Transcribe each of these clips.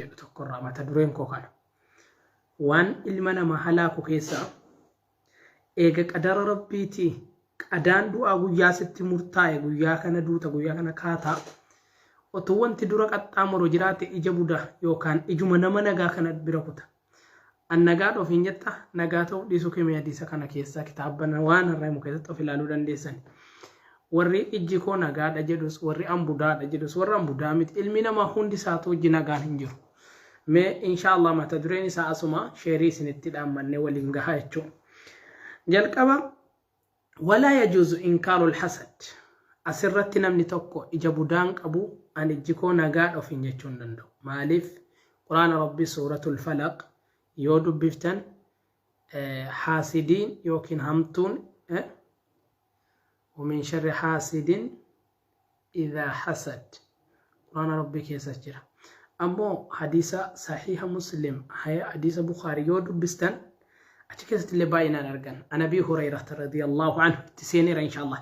jedhu tokkorraa mata dureen koo kana. Waan ilma namaa halaaku keessaa eega qadara Rabbiitii qadaan du'aa guyyaa sitti murtaa'e, guyyaa kana duuta, guyyaa kana kaataa, otuu wanti dura qaxxaamuru jiraate ija budaa yookaan ijuma nama nagaa kana bira kuta. An nagaadha ofiin jetta, nagaa ta'uu dhiisuu kee mee hadiisa kana keessaa kitaabban waan har'a himu keessatti of ilaaluu dandeessan. Warri ijji koo nagaadha jedhus, warri an budaadha jedhus, warra an budaa miti, ilmi namaa hundi isaatu ijji nagaan hin jiru. Mee insha Allah mata dureen isaa asuma sheerii isinitti dhaammannee waliin gahaa jechuudha. Jalqaba, walaa yajuuzu inkaarul hasad. Asirratti namni tokko ija budaan qabu, an ijji koo nagaadha ofiin jechuu hin danda'u. Maaliif? Quraana Rabbii suuratul Falaq yoo dubbiftan, haasidiin yookiin hamtuun, ومن شر حاسد إذا حسد, quraana Rabbii keessa jira. Ammoo hadiisa sahiha Muslim, hadiisa Bukhari yoo dubbistan, achi keessatti illee baay'inaan argan. An Abii Hurayrata radiyallahu anhu, itti seeneera inshallah.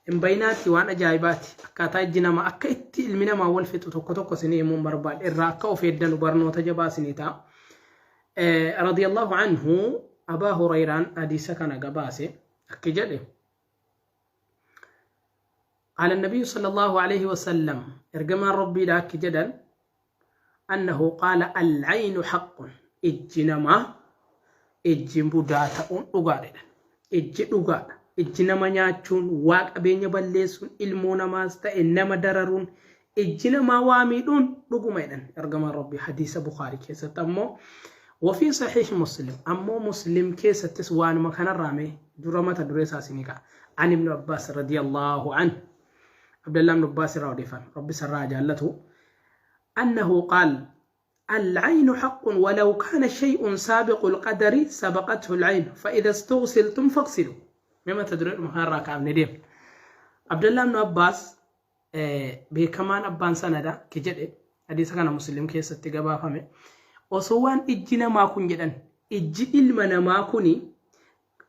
Hin bayinaati, waan ajaa'ibaati. Akkaataa ijji namaa akka itti ilmi namaa wal fixu tokko tokko isinii himuun barbaada. Irraa akka of eeddanu barnoota jabaa isinii ta'a. Radiyallahu anhu, Abaa Hurayraan hadiisa kana gabaase, akki jedhe: قال النبي صلى الله عليه وسلم, ergamaan Rabbiidha akki jedhan, أنه قال: العين حق, ijji namaa ijji budaa ta'uun dhugaadha. Ijji dhugaadha. Ijji nama nyaachuun, waa qabeenya balleessuun, ilmoo namaas ta'e nama dararuun, ijji namaa waa miidhuun dhuguma jedhan ergamaan Rabbii hadiisa Bukaarii keessatti. Ammoo وفي صحيح مسلم, ammoo Muslim keessattis waanuma kanarraa mee dura mata duree isaa isinii ka'a. عن ابن عباس رضي الله عنه, عبد الله بن عباس irraa odeeffame, Rabbi sarraa jaallatu, أنه قال: العين حق، ولو كان شيء سابق القدر سبقته العين، فإذا استغسلتم فاغسلوا. مما تدري مهارة كام نديم. عبد الله بن عباس beekamaan abbaan sanada ki jedhe, hadiisa kana Muslim keessatti gabaafame, osoo waan ijji namaa kun jedhan, ijji ilma namaa kuni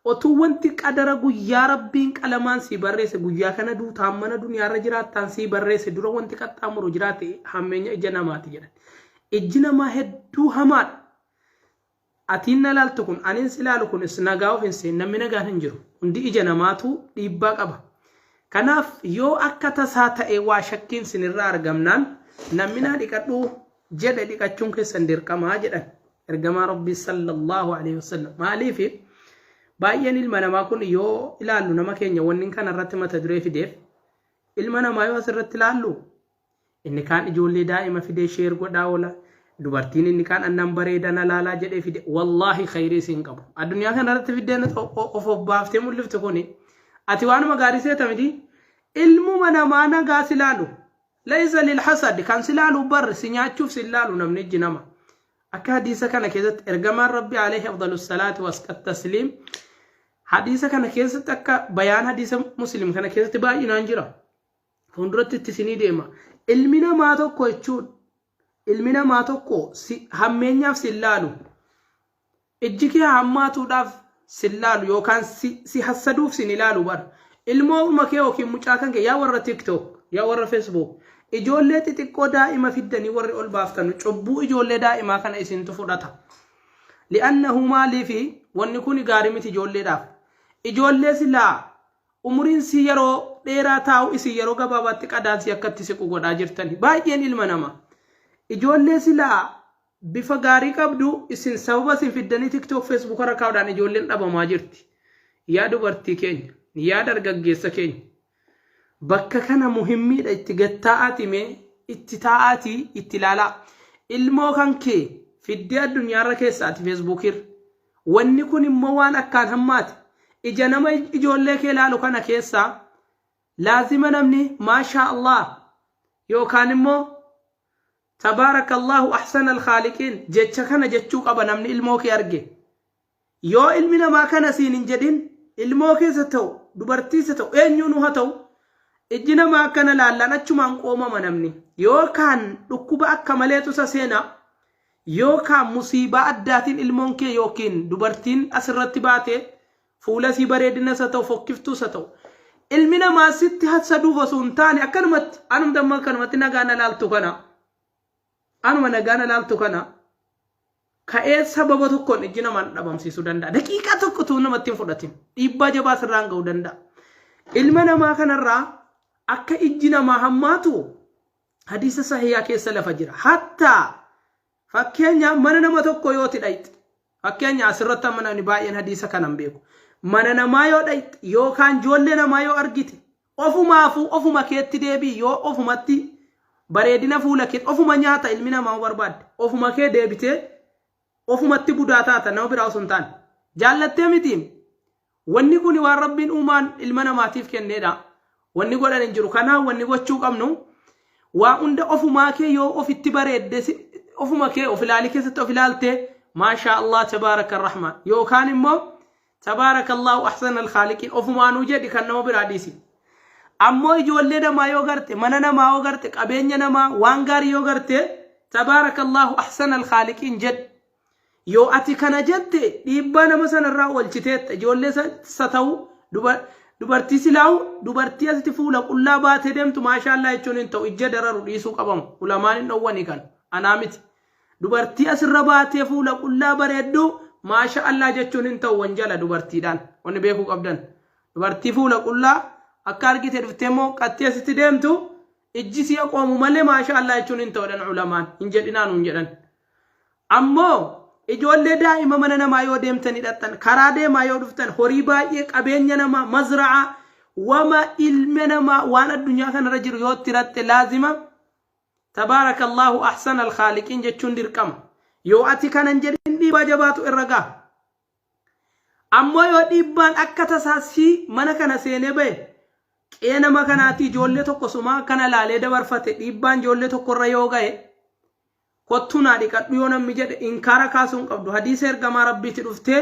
otuu wanti qadara guyyaa Rabbiin qalamaan sii barreesse, guyyaa kana duutaan mana duniyaarra jiraattaan sii barreesse dura wanti qaxxaamuru jiraate hammeenya ija namaati jedhan. Ijji namaa hedduu hamaadha. Atiin na laaltu kun, aniin si laalu kunis nagaa of hin seen, namni nagaan hin jiru. Hundi ija namaatu dhiibbaa qaba. Kanaaf yoo akka tasaa ta'e waa shakkiin sinirraa argamnaan, namni naa dhiqadhu jedhe, dhiqachuun keessan dirqamaa jedhan ergamaa Rabbii sallallahu alaihi wasallam. Maaliif? Baay'een ilma namaa kun yoo ilaallu, nama keenya wanni kana irratti mata duree fideef, ilma namaa yoo asirratti ilaallu, inni kaan ijoollee daa'ima fidee share godhaa oola. Dubartiin inni kaan annan bareeda na laalaa jedhee fide, wallaahi khayrii siin qabu. Addunyaa kana irratti fiddeen of obbaaftee mul'iftu kuni ati waanuma gaarii seeta miti. Ilmuma namaa nagaa si laalu, ليس للحسد kan si laalu bar, si nyaachuuf si laalu namni ijji nama. Akka hadiisa kana keessatti ergamaan Rabbi عليه أفضل الصلاة والتسليم, hadiisa kana keessatti, akka bayaan hadiisa Muslim kana keessatti baay'inaan jira. Fuulduratti itti isinii deema. Ilmi namaa tokko jechuun, ilmi namaa tokko si hammeenyaaf si laalu. Ijji kee hammaatuudhaaf si laalu yookaan si hassaduuf si ilaalu bara. Ilmoo kee yookiin mucaa kan kee, yaa warra TikTok, yaa warra Facebook, ijoollee xixiqqoo daa'ima fiddanii warri ol baaftan, cubbuu ijoollee daa'imaa kana isintu fudhata. لأنه maaliifi wanni kun gaarii miti ijoolleedhaaf. Ijoollee silaa umuriin si yeroo dheeraa taa'u, isin yeroo gabaabaatti qadaan si akka itti siqu godhaa jirtani. Baay'een ilma namaa. Ijoollee silaa bifa gaarii qabdu, isin sababa isin fiddanii TikTok, Facebook irra kaa'uudhaan ijoolleen dhabamaa jirti. Yaa dubartii keenya, yaa dargaggeessa keenya. Bakka kana muhimmiidha, itti gattaa'aati, mee itti taa'aatii itti ilaalaa. Ilmoo kan kee fiddee addunyaarra keessaati Facebookirra. Wanni kun immoo waan akkaan hammaate. Ija nama ijoollee kee ilaalu kana keessaa laazima namni maashaa Allah yookaan immoo تبارك الله أحسن الخالقين jecha kana jechuu qaba namni ilmoo kee arge. Yoo ilmi namaa kana siin hin jedhin, ilmoo keessa ta'u, dubartiisa ta'u, eenyuun haa ta'u, ijji namaa akkana laallaan achumaan qoomama namni. Yookaan dhukkuba akka maleetu isa seenaa, yookaan musiibaa addaatiin ilmoon kee yookiin dubartiin asirratti baate fuula sii bareedinas haa ta'u, fokkiftuus haa ta'u. Ilmi namaa sitti hassaduuf osoo hin taane akkanumatti, anumti amma akkanumatti nagaa na laaltu kana. Anuma nagaan ilaaltu kana ka'ee sababa tokkoon ijji namaan dhabamsiisuu danda'a. Daqiiqaa tokko utuu namatti hin fudhatin dhiibbaa jabaa sirraan ga'uu danda'a. Ilma namaa kanarraa akka ijji namaa hammaatu hadiisa sahiyaa keessa lafa jira. Hattaa fakkeenya mana nama tokko yoo ti dhayxe, fakkeenya asirratti amma namni baay'een hadiisa kana hin beeku. Mana namaa yoo dhayxe yookaan ijoollee namaa yoo argite, ofumaafuu ofuma keetti deebi'i. Yoo ofumatti bareedina fuula kee ofuma nyaata ilmi namaa barbaadde, ofuma kee deebitee ofumatti budaa taata, nama biraa osoo hin taane. Jaallattee miti. Wanni kun waan Rabbiin uumaan ilma namaatiif kenneedha. Wanni godhan hin jiru. Kanaaf wanni gochuu qabnu, waa hunda ofumaa kee yoo ofitti bareedde, ofuma kee of ilaalii keessatti of ilaaltee, maashaa Allah tabaaraka rahmaan, yookaan immoo tabaarakallahu ahsan alkhaaliqiin ofumaanuu jedhi, kan nama biraa dhiisi. Ammoo ijoollee namaa yoo garte, mana namaa yoo garte, qabeenya namaa waan gaarii yoo garte, tabaarakallahu ahsan alkhaaliqiin jedhi. Yoo ati kana jette dhiibbaa nama sanarraa oolchiteetta. Ijoollee isa ta'u, dubartii silaa'u, dubartii asitti fuula qullaa baatee deemtu maashaallaa jechuun hin ta'u, ijja dararu dhiisuu qabamu. Ulamaan hin dhowwani kan anaa miti. Dubartii asirra baatee fuula qullaa bareedduu maasha allaa jechuun hin ta'u, wanjala dubartiidhaan. Wanni beekuu qabdan. Dubartii fuula qullaa akka argite dhuftee immoo qaxxee asitti deemtu ijji si'a qoomu malee maasha allaa jechuun hin ta'u jedhan ulamaan. Hin jedhinaa nuun jedhan. Ammoo ijoollee daa'ima mana namaa yoo deemtanii dhaqxan, karaa deemaa yoo dhuftan, horii baay'ee, qabeenya namaa, mazra'aa, wama ilma namaa waan addunyaa kanarra jiru yoo itti raxxe, laazima tabaarakallahu ahsan alkhaaliqiin jechuun dirqama. Yoo ati kanan jedhin dhiibbaa jabaatu irra gaha. Ammoo yoo dhiibbaan akka tasaa si mana kana seenee bahe, qe'ee nama kanaatii ijoollee tokko sumaa akkana laalee dabarfate, dhiibbaan ijoollee tokkorra yoo gahe, kottuu naa dhiqadhu yoo namni jedhe, inkaara kaasuu hin qabdu. Hadiisa ergamaa Rabbiiti dhuftee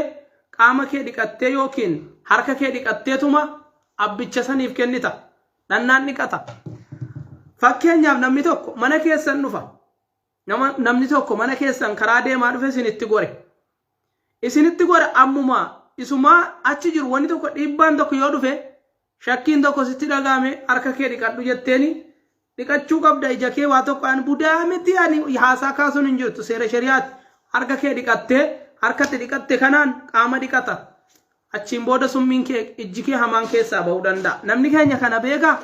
qaama kee dhiqattee yookiin harka kee dhiqatteetuma abbicha saniif kennita. Dhannaan dhiqata. Fakkeenyaaf namni tokko mana keessan dhufa. Namni tokko mana keessan karaa deemaa dhufe isinitti gore. Isinitti gore, ammuma isumaa achi jiru wanni tokko, dhiibbaan tokko yoo dhufe, shakkiin tokko sitti dhaga'ame, harka kee dhiqadhu jetteeni dhiqachuu qabda ija kee. Waa tokko ani budaa miti, ani haasaa kaasuun hin jirtu, seera shari'aati. Harka kee dhiqattee, harkatti dhiqatte kanaan qaama dhiqata. Achiin booda summiin kee, ijji kee hamaan keessaa ba'uu danda'a. Namni keenya kana beekaa?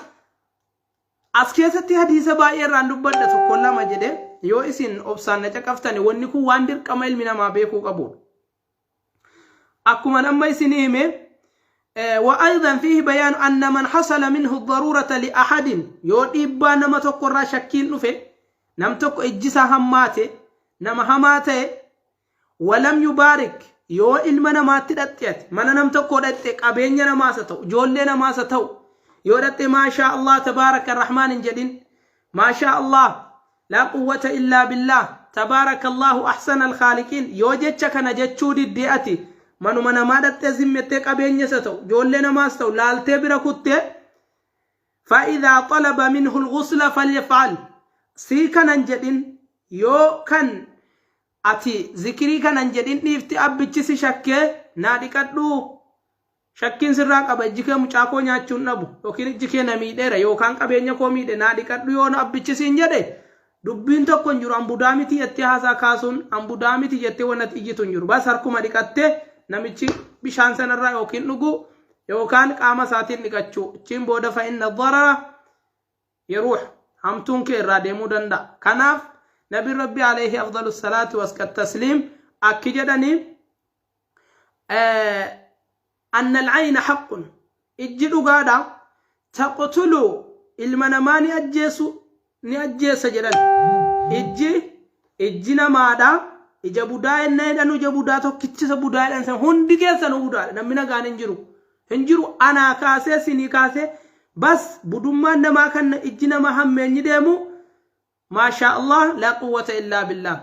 As keessatti hadiisa baay'ee irraan dubbadha tokko lama jedhe, yoo isin obsaan na caqaftani, wanni kun waan dirqama ilmi namaa beekuu qabudha. Akkuma amma isinii hime, وأيضا فيه بيان أن من حصل منه الضرورة لأحد، yoo dhiibbaa nama tokkorraa shakkiin dhufe, nam tokko ijjisaa hammaate, nama hamaa ta'e, ولم يبارك, yoo ilma namaatti dhaqxe, mana nam tokko dhaqxe, qabeenya namaas haa ta'u, ijoollee namaas haa ta'u, yoo dhaqxe maashaa Allah tabaaraka rahmaan hin jedhin, maashaa Allah laa quwwata illaa billah, tabaaraka Allahu ahsana alkhaaliqiin, yoo jecha kana jechuu diddee, ati manuma namaa dhaqxee zimmettee qabeenya isa ta'u, ijoollee namaas ta'u laaltee bira kuttee, فإذا طلب منه الغسل فليفعل. Sii kanan jedhin, yoo kan ati zikirii kanan jedhin dhiifti, abbichi si shakkee, naa dhiqadhu, shakkiin sirraa qaba, ijji kee mucaa koo nyaachuun dhabu yookiin ijji kee na miidheera yookaan qabeenya koo miidhe, naa dhiqadhu yoo abbichi siin jedhe, dubbiin tokko hin jiru. An budaa miti jettee haasaa kaasuun, an budaa miti jettee wanna iyyitu hin jiru. Bas harkuma dhiqattee namichi bishaan sanarraa yookiin dhuguu yookaan qaama isaatiin dhiqachuu. Achiin booda فإن الضرر يروح, hamtuun kee irraa deemuu danda'a. Kanaaf nabi Rabbi عليه أفضل الصلاة والتسليم akki jedhanii, أن العين حق, ijji dhugaadha, تقتل, ilma namaa ni ajjeesu, ni ajjeesa jedhan. Ijji namaadha. Ija budaa enna jedhanu, ija budaa tokkichisa budaa jedhan sana hundi keessanuu budaadha. Namni nagaan hin jiru, hin jiru. Anaa kaasee sinii kaasee bas budummaan namaa kan ijji nama hammeenyi deemu, maashaa Allah laa quwwata illaa billah,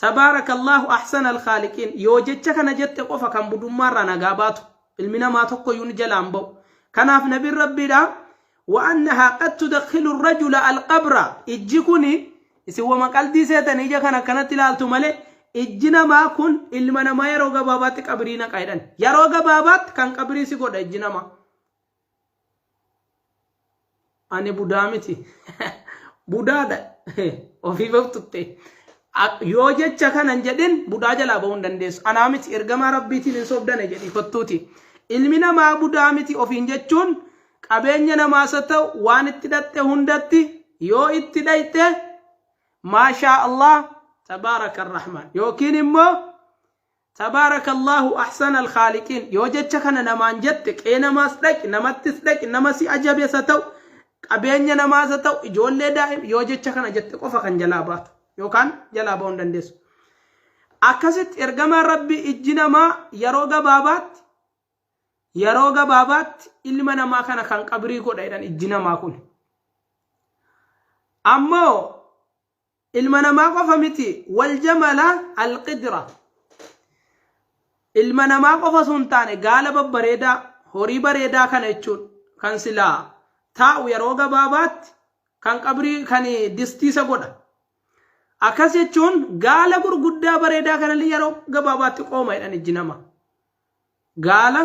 tabaaraka Allahu ahsana alkhaaliqiin, yoo jecha kana jette qofa kan budummaarraa nagaa baatu. Ilmi namaa tokko iyyuu ni jalaan ba'u. Kanaaf nabiin Rabbiidha, وأنها قد تدخل الرجل القبر. Ijji kuni isin wama qaldii seetan, ija kana akkanatti ilaaltu malee, ijji namaa kun ilma namaa yeroo gabaabaatti qabrii naqa jedhan. Yeroo gabaabaatti kan qabrii si godha ijji namaa. Ani budaa miti, budaadha. Ofiif of tuqxe. Yoo jecha kana hin jedhin budaa jalaa bahuu hin dandeessu. Anaa miti ergamaa Rabbiitiin hin sobdane jedhi kottuuti. Ilmi namaa budaa miti ofiin jechuun qabeenya namaas haa ta'u waan itti dhaxxe hundatti yoo itti dhayxe maashaa Allah tabaaraka rahmaan yookiin immoo Tabaarakallahu ahsanal khaaliqiin yoo jecha kana namaan jette qe'ee namaas dhaqi namattis dhaqi nama si ajabes haa ta'u qabeenya namaas haa ta'u ijoollee daa'im yoo jecha kana jette qofa kan jalaa baatu yookaan jalaa ba'uu hin dandeessu. Akkasitti ergamaan Rabbii ijji namaa yeroo gabaabaatti yeroo gabaabaatti ilma namaa kana kan qabrii godha jedhan ijji namaa kun. Ammoo Ilma namaa qofa miti wal jamala alqidra. Ilma namaa qofa osoo hin taane gaala babbareedaa horii bareedaa kana jechuun kan silaa taa'u yeroo gabaabaatti kan qabrii kan distiisa godha. Akkas jechuun gaala gurguddaa bareedaa kanallee yeroo gabaabaatti qooma jedhan ijji namaa. Gaala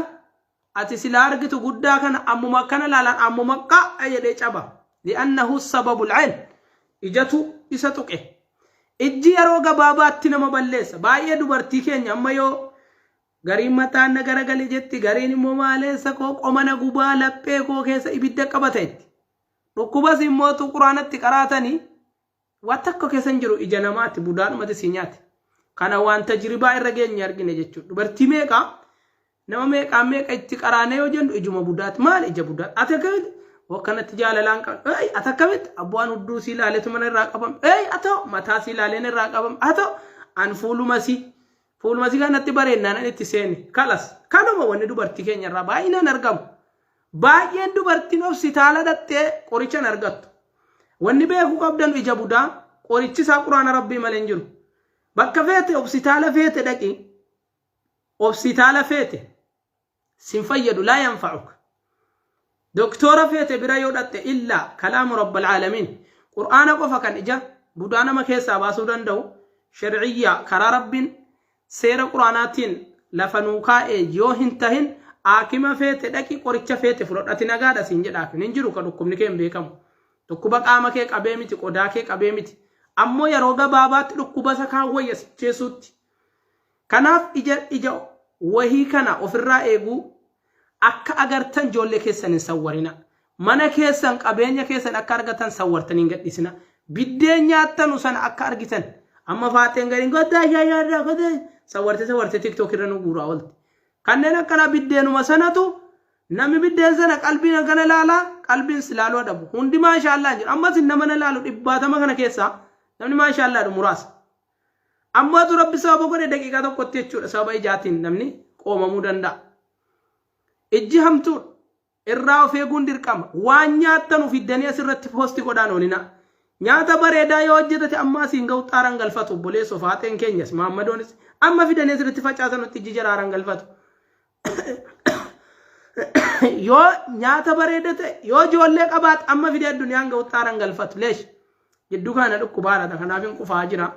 ati silaa argitu guddaa kana ammuma akkana laalan ammuma qa'a jedhee caba. Li'annahu sababul ayn. Ijatu isa tuqe. Ijji yeroo gabaabaatti nama balleessa. Baay'ee dubartii keenya amma yoo gariin mataan na garagale jetti gariin immoo maaleessa koo qoma na gubaa laphee koo keessa ibidda qabata jetti. Dhukkubas immoo tu quraanatti qaraatanii Waa takka keessa hin jiru ija namaati budaadhumati si nyaate. Kana waan tajribaa irra geenye argine jechuudha. Dubartii meeqa nama meeqaa meeqa itti qaraanee yoo jennu ijuma budaati. Maal ija budaati? Ati akkamitti? Akkanatti jaalalaan qabu. Ey ati akkamitti? Abbaan hudduu si ilaaleetu mana irraa qabam. Ey atoo mataa si ilaaleen irraa qabam. Atoo an fuuluma si fuuluma si kanatti bareennaan an itti seene. Kalas kanuma wanni dubartii keenya irraa baay'inaan argamu. Baay'een dubartiin hospitaala dhaqxee qoricha hin argattu. Wanni beekuu qabdan ija budaa qorichi isaa quraana rabbii malee hin jiru. Bakka feete hospitaala feete dhaqi hospitaala feete sin fayyadu laa yanfa'uk. Doktora feete bira yoo dhaqxe illaa kalaamu rabbal aalamiin qur'aana qofa kan ija budaa nama keessaa baasuu danda'u shar'iyyaa karaa rabbiin Seera quraanaatiin lafa nuu kaa'e yoo hin tahin aakima feete dhaqi qoricha feete fudhadhu ati nagaadha siin jedha aakimni hin jiru ka dhukkubni kee hin beekamu dhukkuba qaama kee qabee miti qodaa kee qabee miti ammoo yeroo gabaabaatti dhukkuba isa kaan wayya sicheessuutti kanaaf ija ija wahii kana ofirraa eeguu akka agartan ijoollee keessan hin sawwarina mana keessan qabeenya keessan akka argatan sawwartanii hin gadhiisina biddeen nyaattanu sana akka argitan amma faaxeen gariin goddaa shaashaarraa goddaa sawwarte sawwarte tiktok irra nu guuraa oolti kanneen akkanaa biddeenuma sanatu namni biddeen sana qalbiin akkana ilaalaa qalbiin si ilaaluu adabu hundi maashaallaa hin jiru ammas nama na ilaalu dhibbaatama kana keessaa namni maashaallaa dhu muraasa Ammaatu Rabbi sababa godhe daqiiqaa tokkotti jechuudha sababa ijaatiin namni qoomamuu danda'a. Ijji hamtuudha. Irraa of eeguun dirqama. Waan nyaattan ofiddanii asirratti poosti godhaan oolina. Nyaata bareedaa yoo hojjetate amma asiin ga'u xaaran galfatu obboleessoo faaxeen keenyas maammadoonis amma fidanii asirratti facaasanutti ijji jara aaran galfatu. Yoo nyaata bareeda ta'e yoo ijoollee qabaate amma fidee addunyaan ga'u xaaran galfatu leesh gidduu kana dhukkubaadha kanaaf hin qufaa jira.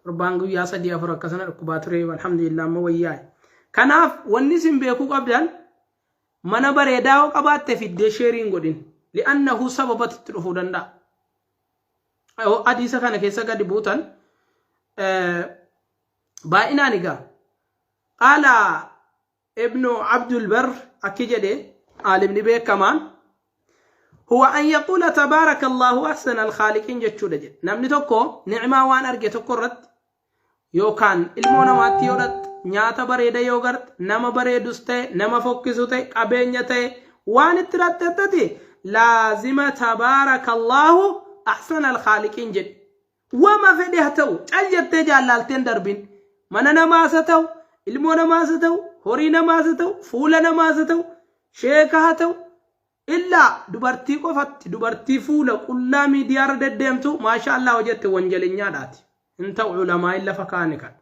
Torbaan guyyaa sadii afur akkasana dhukkubaa ture alhamdulillah amma wayyaa'e. Kanaaf wanni isin beekuu qabdan mana bareedaa yoo qabaatte fiddee sheerii hin godhin. Li'annahu sababatu itti dhufuu danda'a. Yoo hadiisa kana keessa gadi buutan baay'inaan egaa qaala Ibnu Abdul Barr akki jedhe aalimni beekamaan huwa an yaquula tabaaraka Allahu ahsana alkhaaliqiin jechuudha jedhe. Namni tokko ni'maa waan arge tokko irratti yookaan ilmoo namaatti yoo dhatte nyaata bareeda yoo garte nama bareedus ta'e nama fokkisu ta'e qabeenya ta'e waan itti dhaxxettati laazima tabaaraka Allahu ahsana alkhaaliqiin jedhe. Wama fedhe haa ta'u cal jettee jaallaaltee hin darbin. Mana namaas haa ta'u, ilmoo namaas haa ta'u, horii namaas haa ta'u, fuula namaas haa ta'u, sheeka haa ta'u, illaa dubartii qofatti dubartii fuula qullaa miidiyaarra deddeemtu maashaa Allah hojjette wanjalenyaadhaati. Hin ta'u ulamaa'in lafa kaa'ani kan.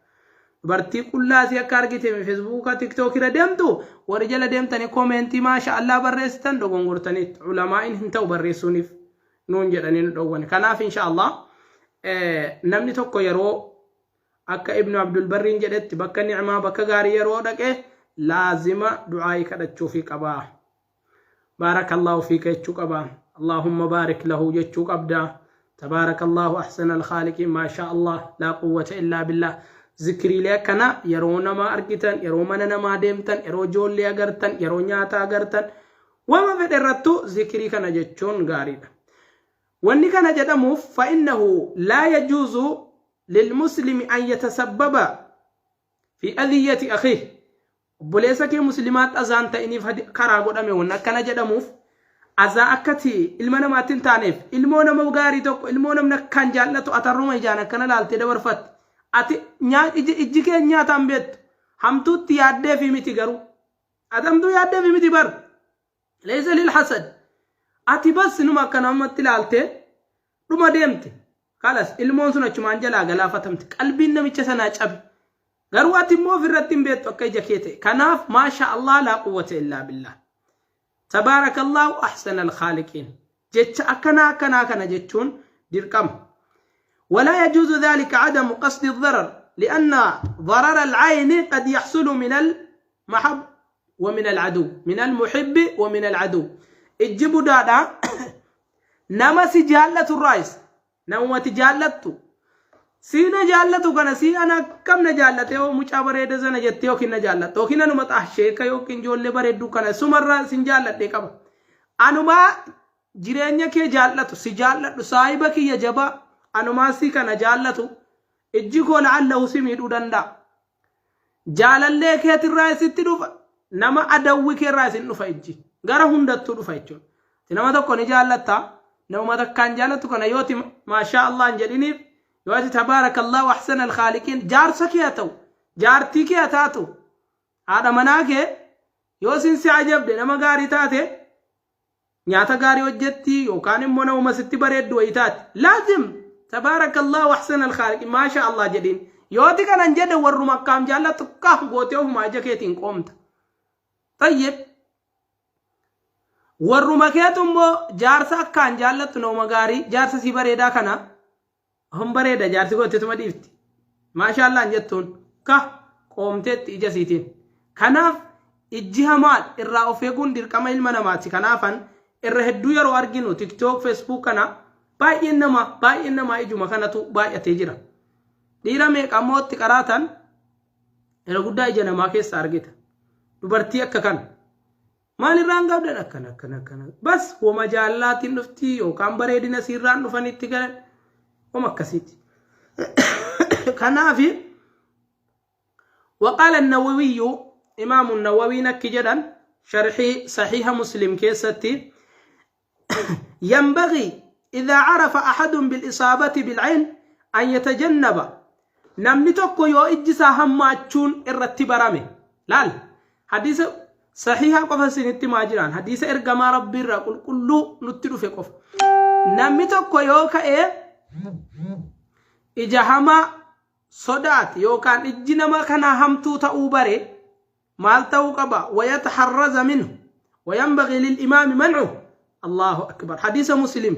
Dubartii qullaa asii akka argite feesbuuka tiktook irra deemtu warri jala deemtanii komeentii maashaa Allah barreessitan dogongortaniitti ulamaa'in hin ta'u barreessuuniif. nuun jedhanii nu dhowwan. Kanaaf insha Allah namni tokko yeroo akka Ibnu Abdulbarriin jedhetti bakka ni'maa bakka gaarii yeroo dhaqe laazima du'aayii kadhachuufii qaba. Baarakallahu fiika jechuu qaba. Allahumma baarik lahu jechuu qabda. Tabaarakallaahu ahsanal khaaliqiin maashaa Allah laa quwwata illaa billah. Zikriilee akkanaa yeroo nama argitan, yeroo mana namaa deemtan, yeroo ijoollee agartan, yeroo nyaata agartan, wama fedhe irrattuu zikrii kana jechuun gaariidha. Wanni kana jedhamuuf fa'innahu laa yajuuzu lilmuslimi an yatasabbaba fi adhiyyati akhiih. Obboleessa kee muslimaatti azaan ta'iniif karaa godhame wanni akkana jedhamuuf azaa akkati ilma namaatti hin taaneef ilmoo nama gaarii tokko ilmoo namni akkaan jaallatu atarruma ijaan akkana laaltee dabarfatte ati ijji kee nyaataan beektu hamtuutti yaaddee fi miti garuu ati hamtuu yaaddee fi miti bar Leeysa lil hasad. Ati bas numa akka namatti ilaalte dhuma deemte. Kalas ilmoon sun achumaan jalaa galaafatamte. Qalbiin namicha sanaa cabe. Garuu ati immoo ofirratti hin beektu akka ija kee ta'e. Kanaaf maasha Allah laa quwwata illaa billah. Tabaarakallahu ahsanal khaaliqiin. Jecha akkanaa akkanaa kana jechuun dirqama. ولا يجوز ذلك عدم قصد الضرر لأن ضرر العين قد يحصل من المحب ومن العدو من المحب ومن العدو ijji budaadha nama si jaallatu irraayis namuma ati jaallattu si na jaallatu kana si ana akkam na jaallate yoo mucaa bareeda sana jettee yookiin na jaallatta yookiin anuma xaa sheeka yookiin ijoollee bareedduu kana sumarraa sin jaalladhee qaba anumaa jireenya kee jaallatu si jaalladhu saahiba kiyya jabaa anumaa si kana jaallatu ijji koo la'allahu si miidhuu danda'a Jaalallee keetirraa isitti dhufa, nama adawwi keerraa isin dhufa ijji. Gara hundattuu dhufa jechuudha. Ati nama tokko ni jaallatta, namuma takkaan jaallattu kana yoo ati maashaa Allah hin jedhiniif, yoo ati tabaarakallahu ahsanal khaaliqiin jaarsa kee haa ta'u, jaartii kee haa taatu, haadha manaa kee yoo isin si ajabde nama gaarii taate nyaata gaarii hojjetti yookaan immoo namuma sitti bareeddu wayii taati. Laazim tabaarakallahu ahsanal khaaliqiin maasha Allah jedhiin. Yooti kanan jedhe warruma akkaam jaallattu kah gootee ofumaa ija keetiin qoomta. Tayyib. Warruma keetu immoo jaarsa akkaan jaallattu nama gaarii jaarsa si bareedaa kana hon bareeda jaarsi gootetuma dhiifti. Maasha Allah hin jettuun kah qoomteetti ija siitiin. Kanaaf ijji hamaan irraa of eeguun dirqama ilma namaati. Kanaafan irra hedduu yeroo arginu TikTok, Facebook kana baay'een namaa baay'een namaa ijuma kanatu baay'atee jira. Dhiira meeqa ammoo itti qaraatan irra guddaa ija namaa keessa argita. Dubartii akka kana. Maal irraan qabdan akkana akkana akkana. Bas woma jaallaatiin dhufti yookaan bareedina siirraan dhufan itti galan woma akkasiiti. Kanaafi وقال النووي إمام النووي نك جدا شرحي صحيح مسلم كيستي ينبغي إذا عرف أحد بالإصابة بالعين أن يتجنب namni tokko yoo ijji isaa hammaachuun irratti barame laal hadiisa sahihaa qofa isinitti himaa jiraan hadiisa ergamaa rabbii irraa qulqulluu nutti dhufe qofa namni tokko yoo ka'ee ija hamaa sodaate yookaan ijji nama kanaa hamtuu ta'uu bare maal ta'uu qaba wayataharraza minhu wayanbagii lilimaami man'uhu allahu akbar hadiisa muslim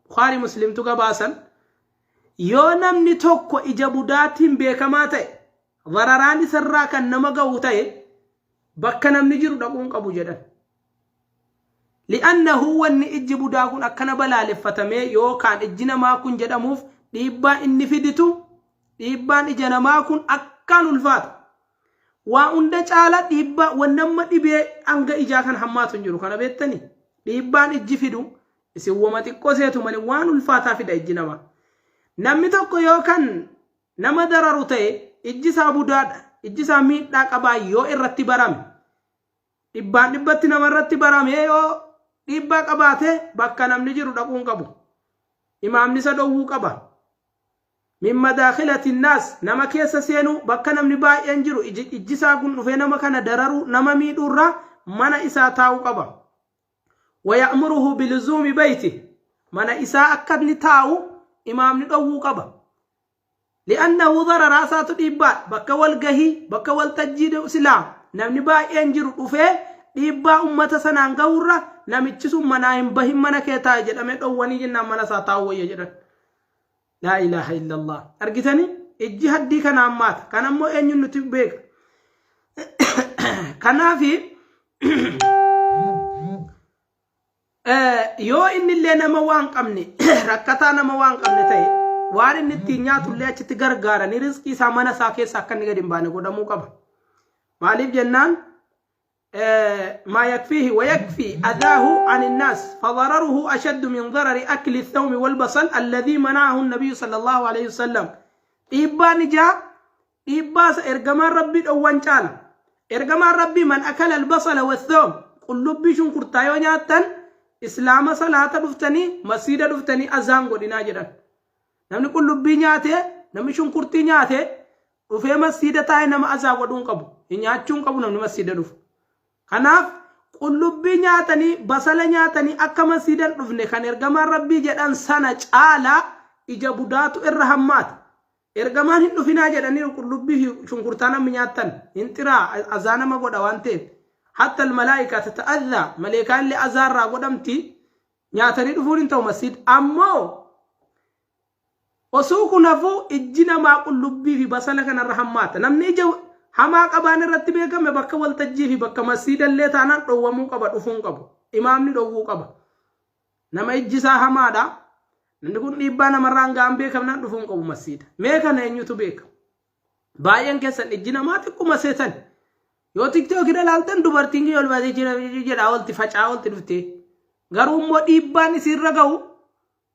bukaarii muslimtu gabaasan Yoo namni tokko ija budaatiin beekamaa ta'e, dararaan isarraa kan nama gahu ta'e, bakka namni jiru dhaquu hin qabu jedhan. Li'annahu wanni ijji budaa kun akkana balaaleffatamee yookaan ijji namaa kun jedhamuuf dhiibbaa inni fiditu dhiibbaan ija namaa kun akkaan ulfaata. Waa hunda caala dhiibbaa wanni amma dhibee hanga ijaa kan hammaatu hin jiru kana beektanii dhiibbaan ijji fidu Isin woma xiqqoo seetu malee waan ulfaataa fida ijji namaa. Namni tokko yoo kan nama dararu ta'e ijji isaa budaadha. Ijji isaa miidhaa qabaa yoo irratti barame. Dhibbaan dhibbatti nama irratti barame yoo dhiibbaa qabaate bakka namni jiru dhaquu hin qabu. Imaamni isa dhowwuu qaba. Min madaakilati naas nama keessa seenuu bakka namni baay'een jiru ijji isaa kun dhufee nama kana dararuu nama miidhuurraa mana isaa taa'uu qaba. Waya'muruhu biluzuumi beyti mana isaa akka inni taa'u imaamni dhowwuu qaba. Li'annahu dararaa isaatu dhiibbaadha. Bakka walgahii, bakka waltajjii silaa namni baay'een jiru dhufee dhiibbaa ummata sanaan gahurra namichi sun manaa hin bahin mana kee taa'i jedhamee dhowwanii jennaan mana isaa taa'u wayya jedhan. Laa ilaaha illallah. Argitanii? Ijji haddii kana hammaata. Kana immoo eenyuun nuti beeka. Kanaafi Yoo inni illee nama waan qabne, rakkataa nama waan qabne ta'e, waan inni ittiin nyaatu illee achitti gargaaranii rizqii isaa mana isaa keessa akka inni gadi hin baane godhamuu qaba. Maaliif jennaan, ما يكفيه ويكفي أذاه عن الناس، فضرره أشد من ضرر أكل الثوم والبصل الذي منعه النبي صلى الله عليه وسلم. Dhiibbaan ijaa dhiibbaa isa ergamaan Rabbii dhowwan caala. Ergamaan Rabbii من أكل البصل والثوم, qullubbii shunkurtaa yoo nyaattan, islaama salaata dhuftanii, masiida dhuftanii azaan godhinaa jedhan. Namni qullubbii nyaate, namni shunkurtii nyaate dhufee masiida taa'ee nama azaa godhuu hin qabu. Hin nyaachuu hin qabu namni masiida dhufu. Kanaaf qullubbii nyaatanii, basala nyaatanii akka masiida hin dhufne kan ergamaan Rabbii jedhan sana caalaa ija budaatu irra hammaata. Ergamaan hin dhufinaa jedhaniiru. Qullubbii fi shunkurtaa namni nyaattan hin xiraa, azaa nama godha waan ta'eef. حتى الملائكة تتأذى, maleekaan illee azaa irraa godhamti. Nyaatanii dhufuun hin ta'u masiid. Ammoo osoo kun hafuu, ijji namaa qullubbii fi basala kanarra hammaata. Namni ija hamaa qabaan irratti beekame bakka waltajjii fi bakka masiidallee taanaan dhowwamuu qaba, dhufuu hin qabu. Imaamni dhowwuu qaba. Nama ijji isaa hamaadha. Namni kun dhiibbaa namarraan ga'an beekamnaan dhufuu hin qabu masiida. Mee kana eenyutu beeka? Baay'een keessan ijji namaa xiqquma seetan. Yoo TikTok irra ilaaltan, dubartiin kiyya ol baatee jira jedhaa olti, facaa olti dhuftee. Garuu immoo dhiibbaan isiirra ga'u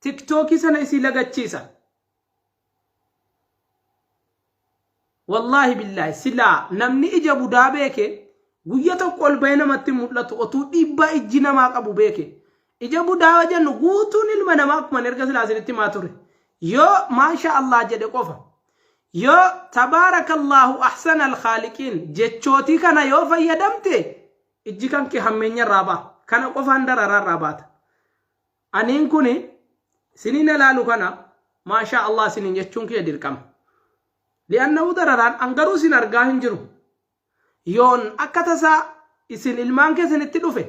TikTokii sana isii lagachiisa. Wallaahi billaahi, silaa namni ija budaa beeke guyya tokko ol bahee namatti mul'atu otuu dhiibbaa ijji namaa qabu beeke. Ija budaa yoo jennu, guutuun ilma namaa akkuma erga silaa isinitti himaa ture. Yoo maasha Allah jedhe qofa. Yoo تبارك الله أحسن الخالقين jechootii kana yoo fayyadamte, ijji kan kee hammeenya irraa ba'a. Kana qofaan dararaa irraa baata. Aniin kuni isiniin ilaalu kana maashaa Allah isiniin jechuun kiyya dirqama. لأنه dararaan an garuu isin argaa hin jiru. Yoon akka tasaa isin ilmaan keessanitti dhufe,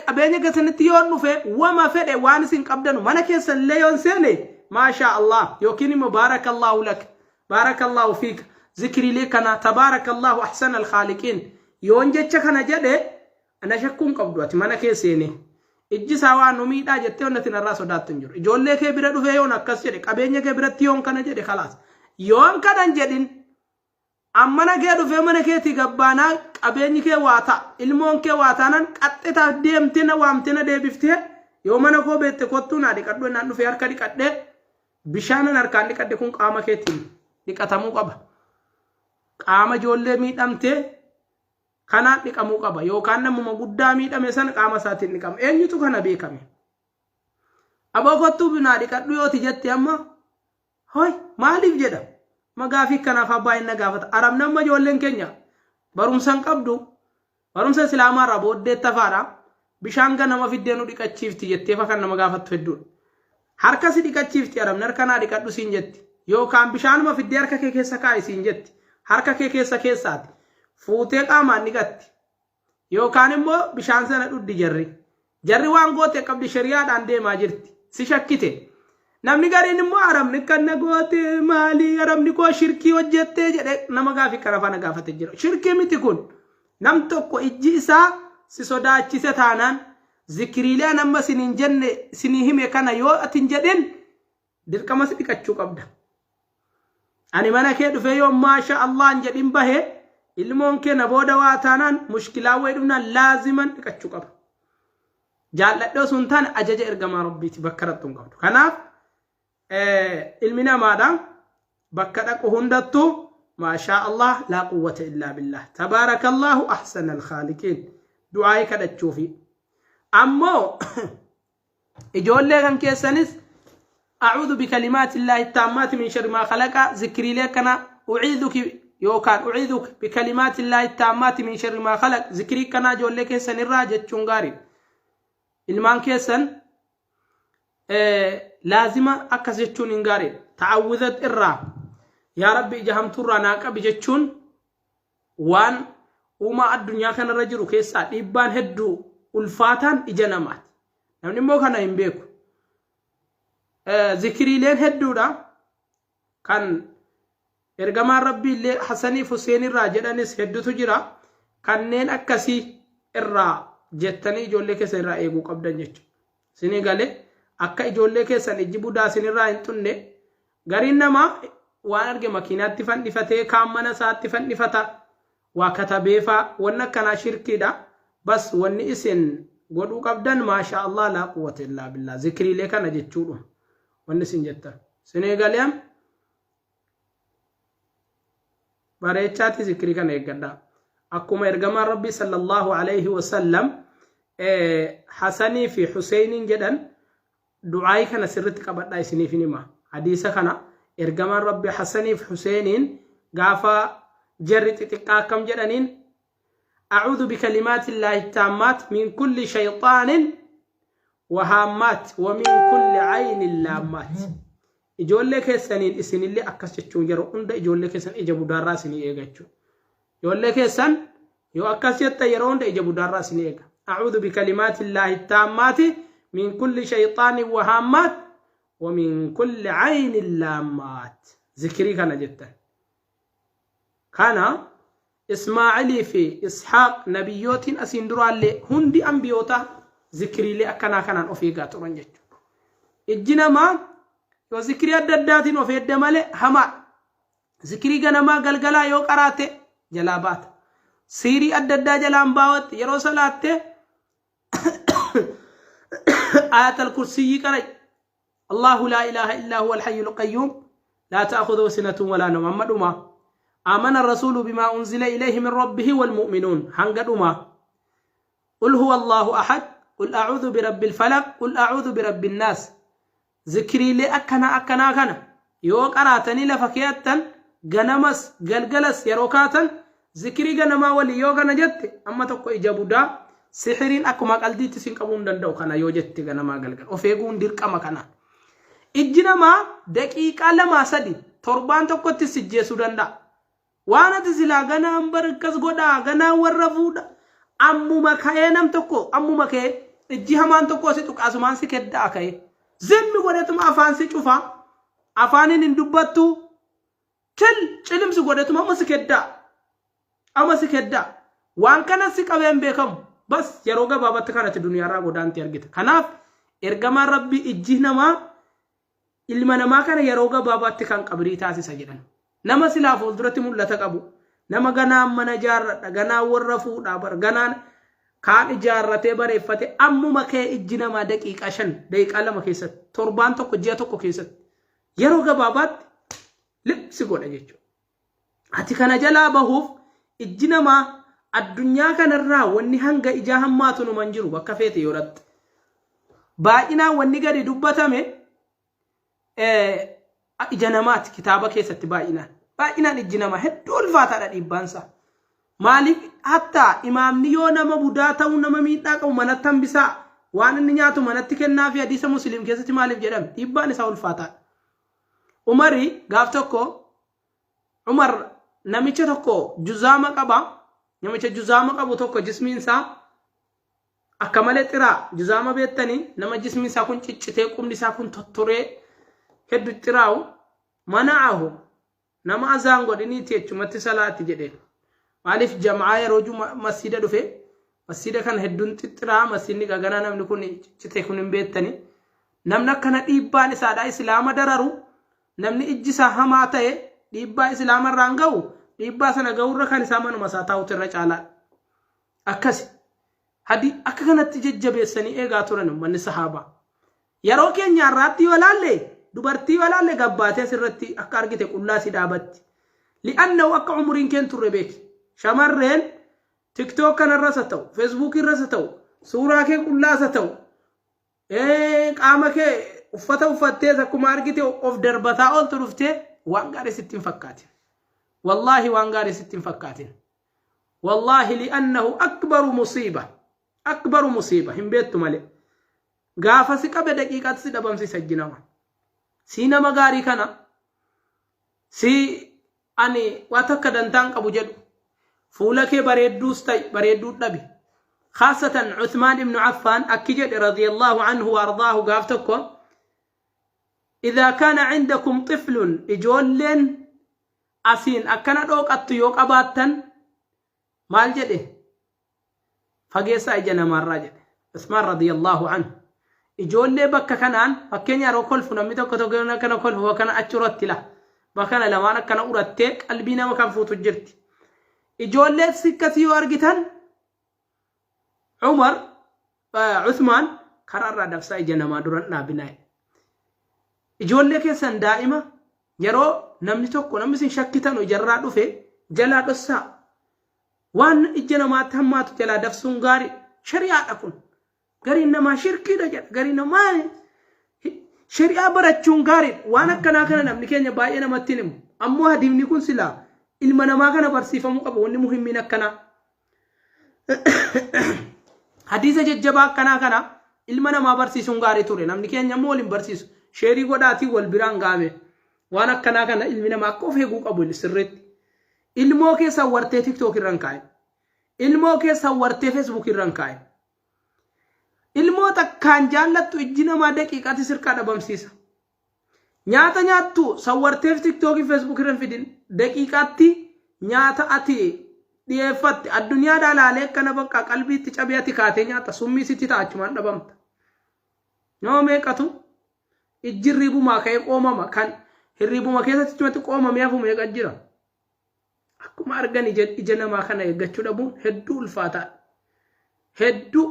qabeenya keessanitti yoon dhufe, wama fedhe waan isin qabdanu mana keessan illee yoon seene, maashaa Allah yookiin immoo بارك الله لك، بارك الله فيك, zikriilee kana تبارك الله أحسن الخالقين yoon jecha kana jedhe, ana shakkuun qabdu. Ati mana kee seene ijji isaa waan nu miidhaa jettee wanti narraa sodaattu hin jiru. Ijoollee kee bira dhufee yoon akkas jedhe, qabeenya kee biratti yoon kana jedhe, خلاص. Yoon kanan jedhin, ammana kee dhufee mana keetii gabbaanaa, qabeenyi kee waa ta'a, ilmoon kee waa taanaan, qaxxitaaf deemtee na waamtee na deebiftee, yoo mana koo beekte kottuu naa dhiqadhu jennaan, dhufee harka dhiqadhee, bishaanan harkaan dhiqadhe kun qaama keetiin dhiqatamuu qaba. Qaama ijoollee miidhamtee kanaan dhiqamuu qaba, yookaan namuma guddaa miidhame sana qaama isaatiin dhiqama. Eenyutu kana beekame? Aboo kottuu naa dhiqadhu yooti jette, amma hoy maaliif jedha? Magaafii kanaaf abbaa inni gaafata. Arabni amma ijoolleen keenya barumsa hin qabdu, barumsa islaamaa irraa booddee tafaadha. Bishaan ganama fiddee nu dhiqachiifti jettee fa kan nama gaafattu hedduudha. Harka si dhiqachiifti arabni, harka naa dhiqadhu siin jetti. Yookaan bishaanuma fiddee harka kee keessa kaa'i siin jetti. Harka kee keessa keessaati. Fuutee qaamaan dhiqatti. Yookaan immoo bishaan sana dhuddi jarri. Jarri waan goote qabdi, shari'aadhaan deemaa jirti. Si shakkite. Namni gariin immoo arabni kan na goote maali, arabni koo shirkii hojjettee jedhe nama gaafii kana faana gaafate jira. Shirkii miti kun. Nam tokko ijji isaa si sodaachise taanaan, zikiriilee an amma siniin jenne, sinii hime kana yoo ati hin jedhin, dirqama si dhiqachuu qabda. Ani mana kee dhufee yoo maasha Allah hin jedhin bahe, ilmoon kee na booda waa taanaan, mushkilaa wayii dhufnaan, laaziman dhiqachuu qaba. Jaalladhee osoo hin taane ajaja ergamaa Rabbiiti, bakka irratti hin qabdu. Kanaaf ilmi namaadha bakka dhaqu hundattuu maashaa Allah لا قوة إلا بالله تبارك الله أحسن الخالقين du'aayii kadhachuufi. Ammoo ijoollee kan keessanis أعوذ بكلمات الله التامات من شر ما خلق, zikriilee akkana, أعيذك yookaan أعيذك بكلمات الله التامات من شر ما خلق, zikrii kanaa ijoollee keessan irraa jechuun gaarii. Ilmaan keessan laazima akkas jechuun hin gaarii. Ta'awwizat irraa, yaa Rabbi ija hamtuurraa naa qabi jechuun, waan uumaa addunyaa kanarra jiru keessaa dhiibbaan hedduu ulfaataan ija namaati. Namni immoo kana hin beeku. Zikiriileen hedduudha kan ergamaan Rabbii illee Hasaniif Huseen irraa jedhanis hedduutu jira. Kanneen akkasii irraa jettanii ijoollee keessan irraa eeguu qabdan jechuudha. Isinii galee akka ijoollee keessan ijji budaa isinirraa hin xunne. Gariin namaa waan arge makiinaatti fannifatee, kaan mana isaatti fannifata, waa katabeefaa, wanni akkanaa shirkiidha. Bas wanni isin godhuu qabdan, maashaa Allah laa quwwata illaa billah, zikriilee kana jechuudha wanni isin jettan. Isinii galee bareechaati zikrii kana eeggadhaa. Akkuma ergamaan Rabbii sallallahu alayhi wasallam Hasanii fi Huseiniin jedhan, du'aayii kana sirritti qabadhaa, isiniif hin hima. Hadiisa kana ergamaan Rabbii Hasanii fi Huseiniin gaafa jarri xixiqqaa akkam jedhaniin? أعوذ بكلمات الله التامات من كل شيطان وهامات ومن كل عين لامات. Ijoollee keessaniin isinillee akkas jechuun yeroo hunda ijoollee keessan ija budaarraa isinii eega jechuudha. Ijoollee keessan yoo akkas jetta yeroo hunda ija budaarraa isinii eega. أعوذ بكلمات الله التامات من كل شيطان وهامات ومن كل عين لامات. Zikrii kana jettan. Kana Ismaa'ilii fi Ishaaq, nabiyyootiin asiin duraallee hundi ambiyoota zikriilee akkanaa kanaan of eegaa turan jechuudha. Ijji namaa yoo zikrii adda addaatiin of eegde malee hamaa. Zikrii ganamaa galgalaa yoo qaraate jalaa baata. Siirii adda addaa jalaan baawwatte. Yeroo salaatte Aayatal Kursiyyii qara'i. الله لا إله إلا هو الحي القيوم لا تأخذه سنة ولا نوم amma dhuma. آمن الرسول بما أنزل إليه من ربه والمؤمنون hanga dhuma. قل هو الله أحد، قل أعوذ برب الفلق، قل أعوذ برب الناس. Zikriilee akkanaa akkanaa kana yoo qaraatanii lafa keeyattan, ganamas galgalas yeroo kaatan zikrii ganamaa walii yoo kana jette, amma tokko ija budaa sixiriin akkuma qaldiitti sin qabuu hin danda'u. Kana yoo jette ganamaa galgal of eeguun dirqama kana. Ijji namaa daqiiqaa 2, 3, torbaan tokkotti sijjeessuu danda'a. Waan ati silaa ganaan bar akkas godhaa, ganaan warra fuudha, ammuma ka'ee nam tokko, ammuma ka'ee ijji hamaan tokko si tuqaasumaan si kedda'a. Ka'ee zimmi godhetuma afaan si cufa, afaaniin hin dubbattu, cil cilimsi godhetuma amma si kedda'a, amma si kedda'a. Waan kana si qabeen beekamu bas yeroo gabaabatti kanatti duniyaarraa godaanti argita. Kanaaf ergamaan Rabbii ijji namaa ilma namaa kana yeroo gabaabaatti kan qabrii taasisa jedhan. Nama silaa fuulduratti mul'ata qabu, nama ganaan mana ijaarradha, ganaan warra fuudhaa bar, ganaan kaan ijaarratee bareeffate, ammuma kee ijji namaa daqiiqaa 5, daqiiqaa 2 keessatti, torbaan tokko, ji'a tokko keessatti yeroo gabaabaatti lipsi godha jechuudha. Ati kana jalaa bahuuf, ijji namaa addunyaa kanarraa wanni hanga ijaa hammaatu numan jiru. Bakka feete yoo dhatte, baay'inaan wanni gadi dubbatame ija namaati kitaaba keessatti. Baay'inaan ijji namaa hedduu ulfaataadha dhiibbaansaa. Maaliif? Hattaa imaamni yoo nama budaa ta'uu, nama miidhaa qabu manatti hambisaa, waan inni nyaatu manatti kennaa fi hadiisa Musliim keessatti maaliif jedhame? Dhiibbaan isaa ulfaataadha. Umari gaaf tokko, Umar namicha tokko juzaama qaba. Namicha juzaama qabu tokko, jismiin isaa akka malee xiraa. Juzaama beektanii? Nama jismiin isaa kun ciccitee, qubni isaa kun tottoree hedduu xiraa'u. Mana'ahu, nama azaan godhiniiti jechumatti salaati jedheen. Maaliif? Jam'aa yeroo masjida dhufe, masjida kana hedduun xixxiraa, masjidni gaganaa namni kun ciccite kun hin beektanii. Namni akkana dhiibbaan isaadha islaama dararu, namni ijji isaa hamaa ta'e dhiibbaa islaama irraan ga'u, dhiibbaa sana ga'urra kan isaa manuma isaa taa'utu irra caalaadha. Akkasi. Hadi akka kanatti jajjabeessanii eegaa turan uummanni sahaabaa. Yeroo keenya har'aatti yoo laalle, dubartii yoo laalle, gabbaatee asirratti akka argite qullaa si dhaabatti. Li'annahu akka umuriin keen turre beeki. Shamarreen TikTok kanarras haa ta'u, Facebook irras haa ta'u, suuraa kee qullaas haa ta'u, qaama kee uffata uffattees akkuma argite of darbataa ooltu dhuftee waan gaarii sitti hin fakkaatin. Wallaahi waan gaarii sitti hin fakkaatin. Wallaahi li'annahu akbaru musiiba. Akbaru musiiba hin beektu malee. Gaafa si qabe daqiiqaatti si dhabamsiisa ijji nama. Si nama gaarii kana, si ani waa takka dantaan qabu jedhu, fuula kee bareedduus ta'i bareedduu dhabi. Khaasatan Uthmaan ibnu Affaan akki jedhe رضي الله عنه وأرضاه gaaf tokko: إذا كان عندكم طفل, ijoolleen asiin akkana dhooqattu yoo qabaattan, maal jedhe? Fageessaa ija namaarraa jedhe. Usmaan radiyallahu anhu. Ijoollee bakka kanaan fakkeenya yeroo kolfu namni tokko tokko yeroo akkana kolfu bakka kana achi uratti la. Bakka kana lamaan akkana urattee qalbii nama kan fuutu jirti. Ijoollee sikkasii yoo argitan Umar Usmaan karaarraa dabsaa ija namaa duran dhaabinaa. Ijoollee keessan daa'ima yeroo namni tokko namni isin shakkitanu ijarraa dhufe jalaa dhossaa. Waan ija namaatti hammaatu jalaa dabsuun gaarii shari'aadha kun. Gariin namaa shirkiidha jedha. Gariin namaa shari'aa barachuun gaariidha. Waan akkanaa kana namni keenya baay'ee namatti hin himu. Ammoo hadiifni kun silaa ilma namaa kana barsiifamuu qaba. Wanni muhimmiin akkanaa. Hadiisa jajjabaa akkanaa kana ilma namaa barsiisuun gaarii ture. Namni keenya immoo wal hin barsiisu. Sheerii godhaatii wal biraan gaame. Waan akkanaa kana ilmi namaa akka of eeguu qabu sirriitti. Ilmoo kee sawwartee TikTok irra hin kaa'in. Ilmoo kee sawwartee Facebook irra hin kaa'in. Ilmoo takkaan jaallattu ijji namaa daqiiqaatti sirkaa dhabamsiisa. Nyaata nyaattu sawwarteef TikTok Facebook irra hin fidin. Daqiiqaatti nyaata ati dhiyeeffatte addunyaadhaa laalee akkana bakka qalbiitti cabee ati kaatee nyaata summii sitti ta'a achumaan dhabamta. Nama meeqatu Ijji hirriibumaa ka'ee qoomama. Kan hirriibuma keessatti achumatti qoomamee hafu meeqa jira. Akkuma argan ija, ija namaa kana eeggachuu dhabuun hedduu ulfaataadha. Hedduu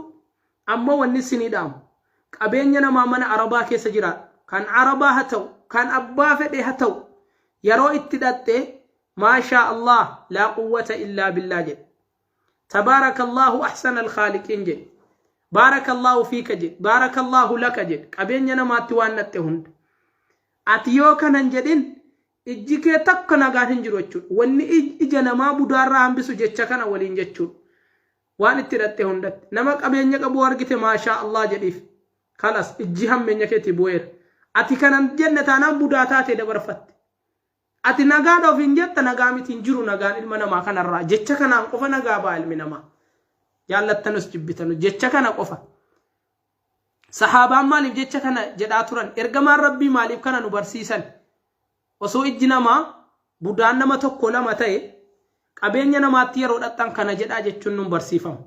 ammoo wanni isinii dhaamu qabeenya namaa mana Arabaa keessa jiraadhu. Kan Arabaa haa ta'u, kan abbaa fedhe haa ta'u yeroo itti dhaxxe maashaa Allah laa quwwata illaa billaa jedhe. Tabaarakallahu ahsanal khaaliqiin jedhi. Baarakallahu fiika jedhi. Baarakallahu laka jedhi. Qabeenya namaatti waan dhaxxe hunda. Ati yoo kana hin jedhin ijji kee takka nagaan hin jiru jechuudha. Wanni ija namaa budaarraa hambisu jecha kana waliin jechuudha. Waan itti dhaxxe hundatti. Nama qabeenya qabu argite maashaa Allah jedhiif. Kalas ijji hammeenya keetii bu'eera. Ati kana hin jenne taanaan budaa taatee dabarfatte. Ati nagaadha ofiin jetta nagaa miti hin jiru nagaan ilma namaa kanarraa jecha kanaan qofa nagaa ba'a ilmi namaa. Jaallattanus jibbitanus jecha kana qofa. Sahaabaan maaliif jecha kana jedhaa turan? Ergamaan Rabbii maaliif kana nu barsiisan? Osoo ijji namaa budaan nama tokko lama ta'e qabeenya namaatti yeroo dhaqxan kana jedhaa jechuun nun barsiifamu.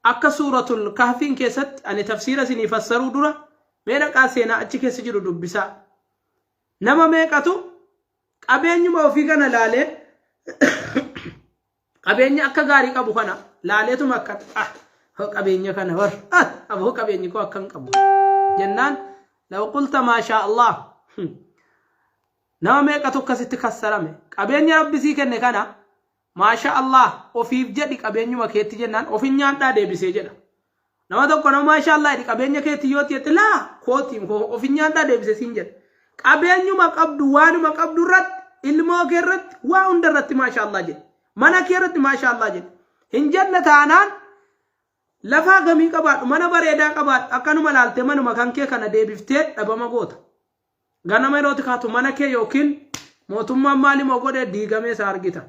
Akka suuratul kahfiin keessatti ani tafsiira isinii fassaruu dura mee dhaqaa seenaa achi keessa jiru dubbisaa. Nama meeqatu qabeenyuma ofii kana laalee qabeenya akka gaarii qabu kana laaleetuma akka ah hoo qabeenya kana war ah aboo qabeenyi koo akka hin qabu jennaan law qulta maashaa Allah nama meeqatu akkasitti kassarame qabeenya rabbi sii kenne kana Maashaa Allaah ofiif jedhi qabeenyuma keetti jennaan ofin nyaadhaa deebisee jedha. Nama tokko nama maashaa Allaah jedhi qabeenya keetti yoo jette laa kooti ofin nyaadhaa deebisee siin jedha. Qabeenyuma qabdu waanuma qabdu irratti ilmoo kee irratti waa hunda irratti maashaa Allaah jedhi. Mana kee irratti maashaa Allaah jedhi. Hin jenne taanaan lafa hagamii qabaadhu mana bareedaa qabaadhu akkanuma laaltee manuma kan kee kana deebiftee dhabama goota. Ganama yeroo ati kaatu mana kee yookiin mootummaan maalimoo godhe diigamee isaa argita.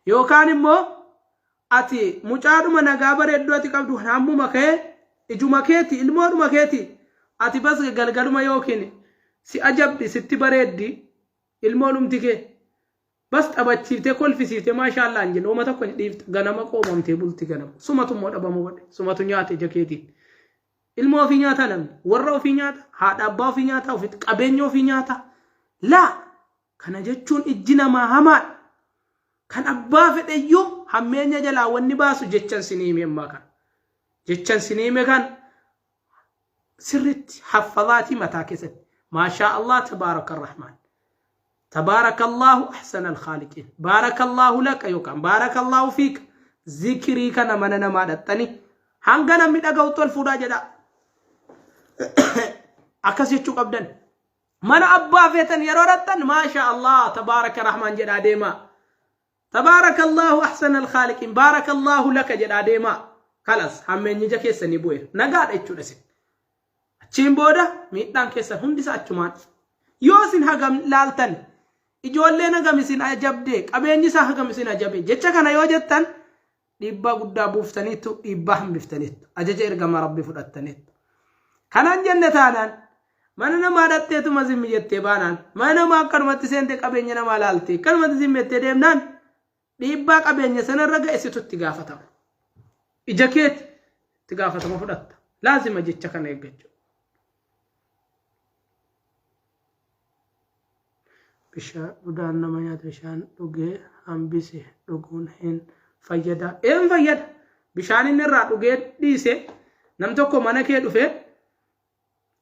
Yookaan immoo ati mucaadhuma nagaa bareedduu ati qabdu hammuma kee ijuma keeti ilmoodhuma keeti ati bas galgaluma yookiin si ajabdi sitti bareeddi ilmoodhumti kee bas taphachiiftee kolfisiiftee maashaallaa hin jenne wama tokko hin dhiifta ganama qoomamtee bulti ganama sumatu immoo dhabama godhe sumatu nyaate ija keetiin. Ilmoo ofii nyaataa namni? Warra ofii nyaata? Haadha abbaa ofii nyaata? Ofitti qabeenya ofii nyaata? Laa! Kana jechuun ijji namaa hamaadha. Kan abbaa fedheyyuu hammeenya jalaa wanni baasu jechan sinii hime ammaa kana. Jechan sinii hime kan sirritti haffazaatii mataa keessatti. Maashaa Allah tabaaraka rahmaan. Tabaarakallahu ahsanal khaaliqiin. Baarakallahu laka yookaan baarakallahu fiika. Zikirii kana mana namaa dhaxxanii hanga namni dhaga'utti ol fuudhaa jedhaa. Akkas jechuu qabdan. Mana abbaa feetan yeroo dhaxxan maasha Allah tabaaraka rahmaan jedhaa deemaa. Tabaarakallahu ahsanal khaaliqiin. Baarakallahu laka jedhaa deemaa. Kalas hammeenyi ija keessanii bu'eera. Nagaadha jechuudha isin. Achiin booda miidhaan keessan hundi isaa achumaan. Yoo isin hagam laaltan ijoolleen hagam isin ajabde qabeenyi isaa hagam isin ajabe jecha kana yoo jettan dhiibbaa guddaa buuftaniittu dhiibbaa hambiftaniittu ajaja ergamaa rabbii fudhattaniittu. Kanan jenne taanaan mana namaa dhatteetuma zimmi jettee baanaan mana namaa akkanumatti seente qabeenya namaa laalte akkanumatti zimmi jettee deemnaan dhiibbaa qabeenya sanarra ga'e situ itti gaafatama. Ija keeti itti gaafatama fudhatta. Laazima jecha kana eeggachuu. Bishaan budaan nama nyaata bishaan dhugee hambise dhuguun hin fayyada. Een fayyada. Bishaan inni irraa dhugee dhiise nam tokko mana kee dhufee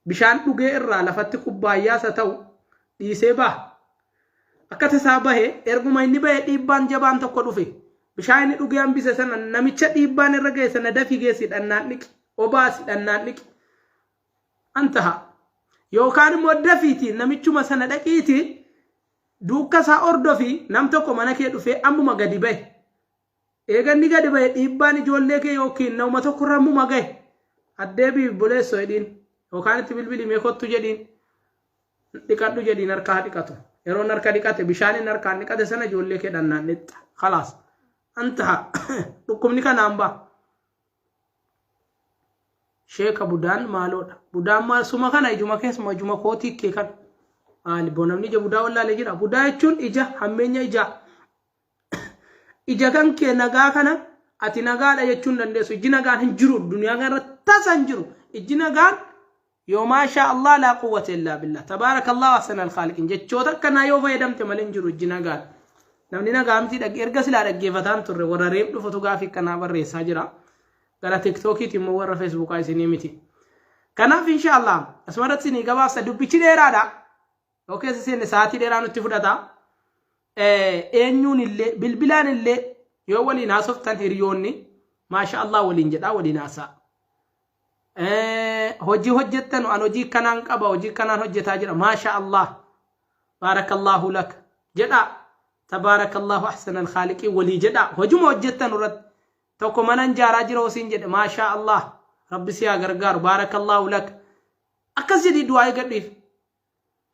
bishaan dhugee irraa lafatti kubbaayyaas haa ta'u dhiisee baha. Akka tasaa bahe erguma inni bahe dhiibbaan jabaan tokko dhufe. Bishaan inni dhugee hambise sana namicha dhiibbaan irra ga'e sana dafii geessi dhannaan dhiqi. Obaasi dhannaan dhiqi. Antaha. Yookaan immoo dafiitii namichuma sana dhaqiitii duukka isaa hordofi nam tokko mana kee dhufee ammuma gadi bahe. Eega inni gadi bahe dhiibbaan ijoollee kee yookiin nama tokko irra ammuma gahe. Addeebii buleessoo jedhiin yookaan itti bilbili mee kottu jedhiin dhiqadhu jedhiin harka haa dhiqatu. Yeroon harka dhiqate bishaan inni harkaan dhiqate sana ijoollee kee dhannaan dhixxa. Khalaas. Antaha. Dhukkubni kanaan ba'a. Sheeka budaan maaloodha. Budaan maal suma kana ijuma keessuma ijuma kootii kee kana. Maali boo namni ija budaa wallaalee jira. Budaa jechuun ija hammeenya ijaa. Ija kan kee nagaa kana ati nagaadha jechuun dandeessu. Iji nagaan hin jiru duniyaa kana irra tasa hin jiru. Iji nagaan yoo maashaa Allah laa quwwata illaa billah. Tabaarakallahu ahsanal khaaliqiin. Jechoota akkanaa yoo fayyadamte malee hin jiru iji nagaan. Namni nagaa miti erga silaa dhaggeeffataan turre warra reef dhufutu gaafii akkanaa barreessaa jira. Gara tiktookiiti immoo warra feesbuukaa isinii miti. Kanaaf inshaallah asumarratti isinii gabaabsa dubbichi dheeraadha. Yoo keessa seenne sa'aatii dheeraa nutti fudhata. Eenyuun illee bilbilaan illee yoo waliin haasoftan hiriyoonni maasha Allah waliin jedhaa waliin haasaa. Hojii hojjettan an hojii kanaan qaba hojii kanaan hojjetaa jira maasha Allah baarakallahu lak jedhaa tabaarakallahu ahsanal khaaliqiin walii jedhaa hojuma hojjettan irratti tokko mana ijaaraa jira osiin jedhe maashaa Allah rabbi si haa gargaaru baarakallahu lak akkas jedhii du'aa eegadhiif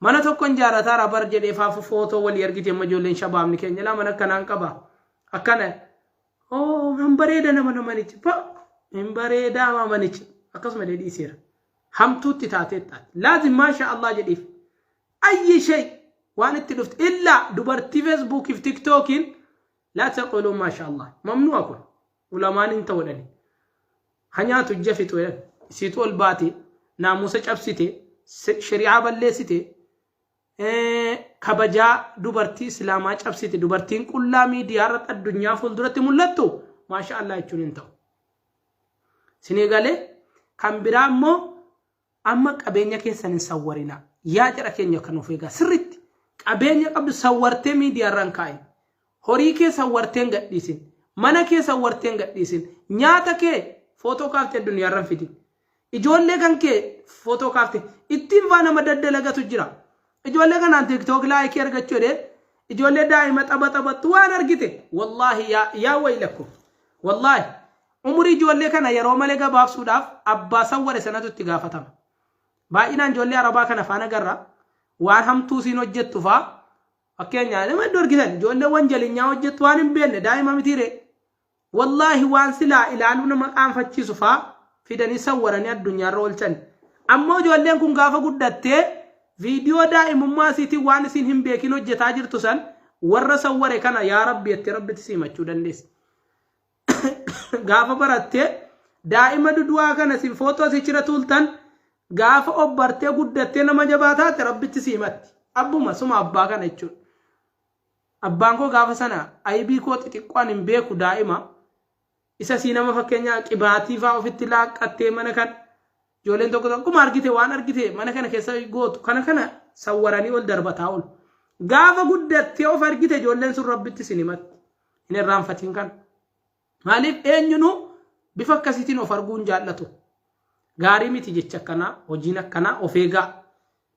mana tokko ijaarrataara bar jedhee faafu footoo walii argite amma ijoolleen shabaabni keenya laa mana akkanaan qaba akkana oo hin bareeda nama namanichi pa hin bareedaa manichi akkasuma jedhee dhiiseera hamtuutti taatee taate laazim maashaa Allah jedhiif ayyi shay waan itti dhufte illaa dubartii feesbuukiif tiktookiin Laa taquluu maasha Allah. Mamnu'a kun. Ulamaan hin ta'u jedhani. Ha nyaatu ijja fixu jedhan. Isiitu ol baate, naamusa cabsite, shari'aa balleessite, kabajaa dubartii islaamaa cabsite, dubartiin qullaa miidiyaa irratti addunyaa fuulduratti mul'attu maasha Allah jechuun hin ta'u. Sinii galee kan biraa immoo Amma qabeenya keessan hin sawwarinaa. Yaa jara keenya kan of eegaa sirriitti. Qabeenya qabdu sawwartee miidiyaa irra hin kaa'in. Horii kee sawwartee hin gadhiisin. Mana kee sawwartee hin gadhiisin. Nyaata kee footoo kaaftee addunyaa irra hin fidin. Ijoollee kan kee footoo kaaftee ittiin faa nama daddalagatu jira. Ijoollee kanaan tiktook laayikii argachuu jedhee ijoollee daa'ima tapha taphattu waan argite wallaahi yaa yaa wayilakkum wallaahi Umurii ijoollee kana yeroo malee gabaabsuudhaaf abbaa sawware sanatu itti gaafatama. Baay'inaan ijoollee Arabaa kana faana garra waan hamtuu isiin hojjettu faa fakkeenyaa nama iddoo argitan ijoollee wanjalinyaa hojjettu waan hin beekne daa'ima mitiire. Wallaahi waan silaa ilaaluu nama qaanfachiisu faa fidanii sawwaranii addunyaarra oolchan. Ammoo ijoolleen kun gaafa guddattee viidiyoo daa'imummaa isiitiin waan isiin hin beekin hojjetaa jirtu san warra sawware kana yaa rabbi jettee rabbitti siimachuu dandeessi. Gaafa barattee daa'ima dudu'aa kana isin footoo sichira tuultan gaafa obbartee guddattee nama jabaa taate rabbitti si himatti. Abbuma suma abbaa kana jechuudha. Abbaan koo gaafa sana aybii koo xixiqqoon hin beeku daa'ima isa sii nama fakkeenyaa qibaatii fa'aa ofitti laaqqattee mana kana ijoolleen tokko tokko akkuma argite waan argite mana kana keessa gootu kana kana sawwaranii ol darbataa oolu. Gaafa guddattee of argite ijoolleen sun rabbitti sin himatti. Hin irraanfatiin kana. Maaliif eenyunuu bifa akkasiitiin of arguu hin jaallatu. Gaarii miti jecha akkanaa, hojiin akkanaa of eegaa.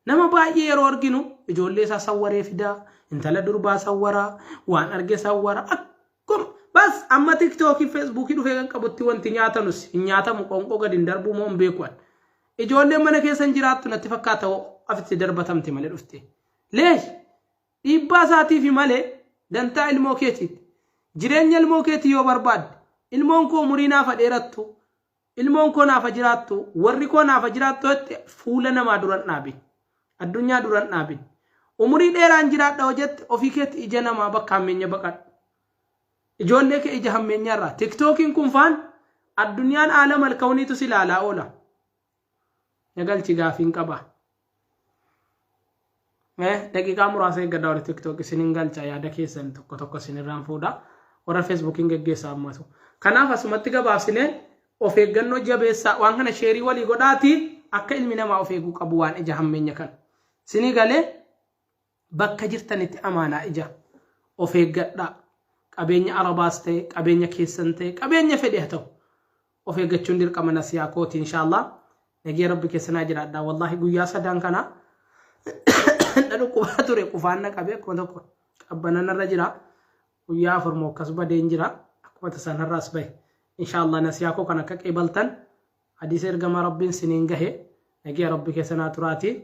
Nama baay'ee yeroo arginu ijoollee isaa sawwaree fidaa, intala durbaa sawwaraa, waan arge sawwara. Akkuma bas amma tiktookii feesbuukii dhufee kan qabutti wanti nyaatanus hin nyaatamu qoonqoo gadi hin darbuu moo hin beeku. Ijoolleen mana keessa hin jiraattu natti fakkaata afitti darbatamte malee dhufte. Leesh Dhiibbaa isaatiifi malee dantaa ilmoo keetiiti. Jireenya ilmoo keetii yoo barbaadde, ilmoon koo umurii naaf ha dheerattu, ilmoon koo naaf ha jiraattu, warri koo naaf ha jiraattu jette fuula namaa dura hin dhaabin. Addunyaa dura hin dhaabin. Umurii dheeraan jiraadha yoo jette ofii keetti ija namaa bakka hammeenya baqadhu. Ijoollee kee ija hammeenyaa irraa. Tiktookiin kun faan Addunyaan aalama alkawniitu si ilaalaa oola. Na galchi gaafiin qaba. Daqiiqaa muraasa eeggadhaa warri TikTok isinin galcha yaada keessan tokko tokko isinirraan fuudha. Warra Facebookiin geggeessaa ammatu. Kanaaf asumatti gabaabsinee of eeggannoo jabeessaa waan kana sheerii walii godhaati akka ilmi namaa of eeguu qabu waan ija hammeenya kana. Isinii galee bakka jirtanitti amaanaa ija of eeggadhaa. Qabeenya Arabaas ta'e qabeenya keessan ta'e qabeenya fedhe haa ta'u. Of eeggachuun dirqama nasiyaa kooti inshaallah. Nagee rabbi keessa naa jiraadha. Wallaahi guyyaa sadaan kana na dhukkubaa ture qufaan na qabee akkuma tokko qabbana narra jira. Guyyaa 4 moo akkas badeen jira. Akkuma tasaan har'aas bahe. Inshaallah nasiyaa koo kan akka qeebaltan hadiisa ergamaa rabbiin siniin gahe nagee rabbi keessa naa turaati.